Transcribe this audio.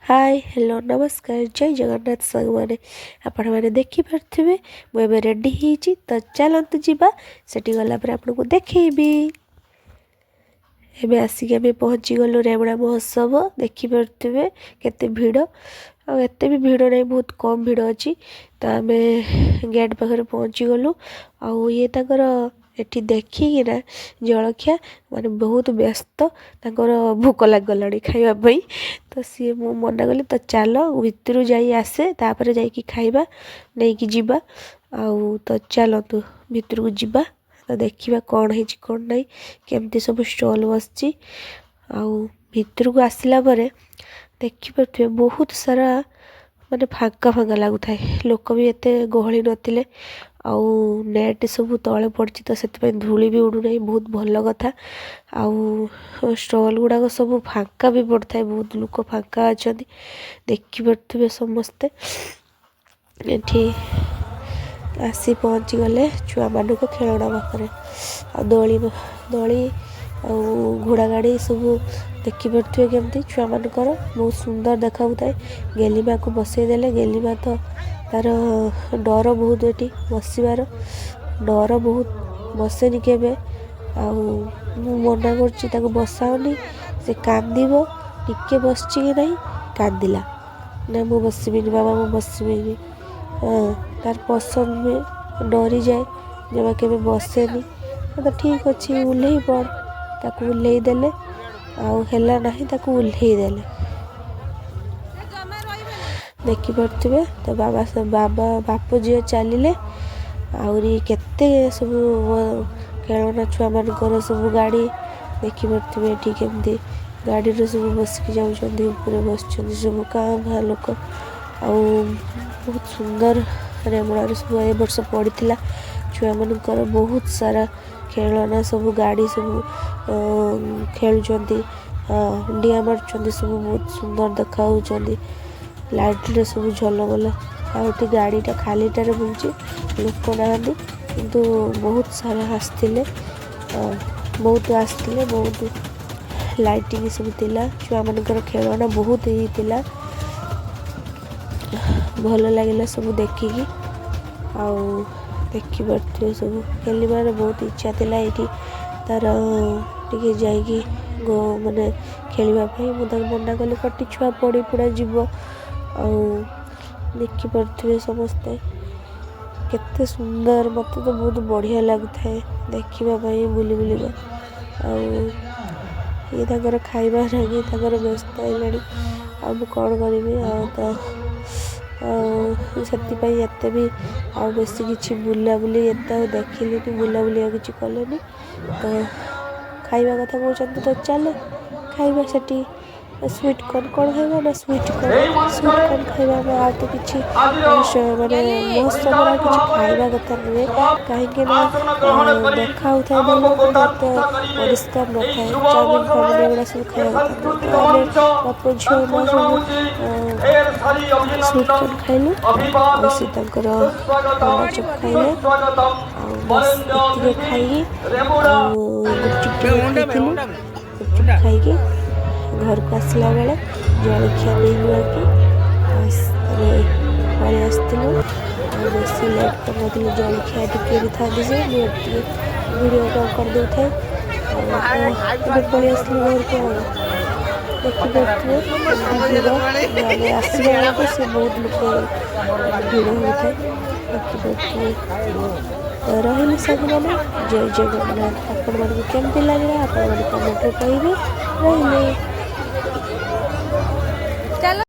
ହାଏ, hello, ନମସ୍କାର, ଜୟ ଜଗନ୍ନାଥ ସାଙ୍ଗମାନେ। ଆପଣମାନେ ଦେଖିପାରୁଥିବେ, ମୁଁ ଏବେ ରେଡ଼ି ହେଇଛି। ତ ଚାଲନ୍ତୁ ଯିବା, ସେଠି ଗଲା ପରେ ଆପଣଙ୍କୁ ଦେଖେଇବି। ଏବେ ଆସିକି ଆମେ ପହଞ୍ଚିଗଲୁ ରେମୁଣା ମହୋତ୍ସବ। ଦେଖିପାରୁଥିବେ କେତେ ଭିଡ଼। ଆଉ ଏତେ ବି ଭିଡ଼ ନାହିଁ, ବହୁତ କମ୍ ଭିଡ଼ ଅଛି। ତ ଆମେ ଗେଟ୍ ପାଖରେ ପହଞ୍ଚିଗଲୁ। ଆଉ ଇଏ ତାଙ୍କର ଏଠି ଦେଖିକିନା ଜଳଖିଆ ମାନେ ବହୁତ ବ୍ୟସ୍ତ, ତାଙ୍କର ଭୋକ ଲାଗିଗଲାଣି ଖାଇବା ପାଇଁ। ତ ସିଏ, ମୁଁ ମନା କଲି, ତ ଚାଲ ଭିତରୁ ଯାଇ ଆସେ, ତାପରେ ଯାଇକି ଖାଇବା ନେଇକି ଯିବା। ଆଉ ତ ଚାଲନ୍ତୁ ଭିତରକୁ ଯିବା, ତ ଦେଖିବା କ'ଣ ହେଇଛି, କ'ଣ ନାହିଁ, କେମିତି ସବୁ ଷ୍ଟଲ୍ ବସିଛି। ଆଉ ଭିତରକୁ ଆସିଲା ପରେ ଦେଖିପାରୁଥିବେ, ବହୁତ ସାରା ମାନେ ଫାଙ୍କା ଫାଙ୍କା ଲାଗୁଥାଏ, ଲୋକ ବି ଏତେ ଗହଳି ନଥିଲେ। ଆଉ ନେଟ୍ ସବୁ ତଳେ ପଡ଼ିଛି, ତ ସେଥିପାଇଁ ଧୂଳି ବି ଉଡ଼ୁନାହିଁ, ବହୁତ ଭଲ କଥା। ଆଉ ଷ୍ଟଲ୍ ଗୁଡ଼ାକ ସବୁ ଫାଙ୍କା ବି ପଡ଼ିଥାଏ, ବହୁତ ଲୋକ ଫାଙ୍କା ଅଛନ୍ତି, ଦେଖିପାରୁଥିବେ ସମସ୍ତେ। ଏଠି ଆସି ପହଞ୍ଚିଗଲେ ଛୁଆମାନଙ୍କ ଖେଳଣା ପାଖରେ। ଆଉ ଦୋଳି ଦୋଳି ଆଉ ଘୋଡ଼ା ଗାଡ଼ି ସବୁ ଦେଖିପାରୁଥିବେ, କେମିତି ଛୁଆମାନଙ୍କର ବହୁତ ସୁନ୍ଦର ଦେଖାଉଥାଏ। ଗେଲିମାକୁ ବସେଇ ଦେଲେ। ଗେଲିମା ତ ତାର ଡର ବହୁତ, ଏଠି ବସିବାର ଡର ବହୁତ, ବସେନି କେବେ। ଆଉ ମୁଁ ମନା କରୁଛି ତାକୁ ବସାଅନି, ସେ କାନ୍ଦିବ। ଟିକେ ବସିଛି କି ନାହିଁ, କାନ୍ଦିଲା ନା, ମୁଁ ବସିବିନି ବାବା, ମୁଁ ବସିବିନି। ହଁ, ତାର ପସନ୍ଦ ନୁହେଁ, ଡରିଯାଏ, ଜମା କେବେ ବସେନି। ତ ଠିକ୍ ଅଛି, ଓହ୍ଲେଇ ପଡ଼। ତାକୁ ଓହ୍ଲେଇ ଦେଲେ। ଆଉ ହେଲା ନାହିଁ, ତାକୁ ଓହ୍ଲେଇ ଦେଲେ। ଦେଖିପାରୁଥିବେ ତ, ବାବା ବାବା ବାପ ଝିଅ ଚାଲିଲେ। ଆହୁରି କେତେ ସବୁ ଖେଳଣା, ଛୁଆମାନଙ୍କର ସବୁ ଗାଡ଼ି ଦେଖିପାରୁଥିବେ। ଏଠି କେମିତି ଗାଡ଼ିରେ ସବୁ ବସିକି ଯାଉଛନ୍ତି, ଉପରେ ବସିଛନ୍ତି ସବୁ କାଁ ଭାଁ ଲୋକ। ଆଉ ବହୁତ ସୁନ୍ଦର ରେମୁଣାରେ ସବୁ ଏ ବର୍ଷ ପଡ଼ିଥିଲା। ଛୁଆମାନଙ୍କର ବହୁତ ସାରା ଖେଳଣା ସବୁ, ଗାଡ଼ି ସବୁ, ଖେଳୁଛନ୍ତି, ଡିଆଁ ମାରୁଛନ୍ତି ସବୁ, ବହୁତ ସୁନ୍ଦର ଦେଖାହେଉଛନ୍ତି, ଲାଇଟ୍ରେ ସବୁ ଝଲମଲ। ଆଉ ଏଠି ଗାଡ଼ିଟା ଖାଲିଟାରେ ବୁଲୁଛି, ଲୋକ ନାହାନ୍ତି, କିନ୍ତୁ ବହୁତ ସାରା ଆସିଥିଲେ, ବହୁତ ଆସିଥିଲେ। ବହୁତ ଲାଇଟିଂ ସବୁ ଥିଲା, ଛୁଆମାନଙ୍କର ଖେଳଣା ବହୁତ ହେଇଥିଲା। ଭଲ ଲାଗିଲା ସବୁ ଦେଖିକି। ଆଉ ଦେଖିପାରୁଥିବେ ସବୁ, ଖେଳିବାର ବହୁତ ଇଚ୍ଛା ଥିଲା ଏଇଠି ତାର, ଟିକେ ଯାଇକି ମାନେ ଖେଳିବା ପାଇଁ। ମୁଁ ତାକୁ ମନା କଲି, କଟି ଛୁଆ ପଡ଼ି ପୁଡ଼ା ଯିବ। ଆଉ ଦେଖିପାରୁଥିବେ ସମସ୍ତେ କେତେ ସୁନ୍ଦର, ମୋତେ ତ ବହୁତ ବଢ଼ିଆ ଲାଗୁଥାଏ ଦେଖିବା ପାଇଁ ବୁଲି ବୁଲିକା। ଆଉ ଇଏ ତାଙ୍କର ଖାଇବା ଲାଗି ତାଙ୍କର ବ୍ୟସ୍ତ ହେଲେଣି, ଆଉ ମୁଁ କ'ଣ କରିବି? ଆଉ ତ ଆଉ ସେଥିପାଇଁ ଏତେ ବି ଆଉ ବେଶୀ କିଛି ବୁଲାବୁଲି ଏତେ ଆଉ ଦେଖିଲିନି, ବୁଲାବୁଲି ଆଉ କିଛି କଲିନି। ତ ଖାଇବା କଥା କହୁଛନ୍ତି, ତ ଚାଲ ଖାଇବା ସେଠି। ସୁଇଟ୍ କର୍ନ କ'ଣ ଖାଇବା ନା ସୁଇଟ୍ କର୍ନ, ସୁଇଟ୍ କର୍ନ ଖାଇବା ଆମେ। ଆଉ ତ କିଛି ମାନେ ମହୋତ୍ସବରେ ଆଉ କିଛି ଖାଇବା କଥା ନୁହେଁ, କାହିଁକି ନା ଦେଖାଉଥାଏ ଭଲ କିନ୍ତୁ ଏତେ ପରିଷ୍କାର ନଥାଏ। ଚାଉମିନ ଫାଉମିନ ଏଗୁଡ଼ା ସବୁ ଖାଇବା କଥା ନୁହେଁ। ତ ଆମେ ବାପ ଝିଅ ମା ସବୁ ସୁଇଟ୍ କର୍ନ ଖାଇଲୁ, ଆଉ ସେ ତାଙ୍କର ଅଣ୍ଡା ଚପ୍ ଖାଇଲେ। ଆଉ ବାସ୍, ଏତିକି ଖାଇକି ଆଉ ଗୁପଚୁପ୍ ଟିକେ ଖାଇଥିଲୁ। ଗୁପଚୁପ୍ ଖାଇକି ଘରକୁ ଆସିଲା ବେଳେ ଜଳଖିଆ ନେଇ ବାସ୍ ଆମେ ପଳେଇ ଆସିଥିଲୁ। ଆଉ ବେଶୀ ଲେଟ୍ କରିନଥିଲୁ। ଜଳଖିଆ ଟିକେ ବି ଥାନ୍ତି ଯେ ମୁଁ ଟିକେ ଭିଡ଼ିଓ କଲ୍ କରିଦେଉଥାଏ। ଆଉ ତ ଏବେ ପଳେଇ ଆସିଲୁ ଘରକୁ। ଆଉ ଦେଖିପାରୁଥିବେ କେମିତି ଭିଡ଼। ଆମେ ଆସିବା ବେଳକୁ ସେ ବହୁତ ଲୋକ ଭିଡ଼ ହେଉଥାଏ, ଦେଖିପାରୁଥିବେ। ତ ରହିଲି ସାଙ୍ଗମାନେ, ଜୟ ଜଗନ୍ନାଥ। ଆପଣମାନଙ୍କୁ କେମିତି ଲାଗିଲା, ଆପଣମାନେ କମେଣ୍ଟରେ କହିବେ। ରହିଲି। ଚାଲ।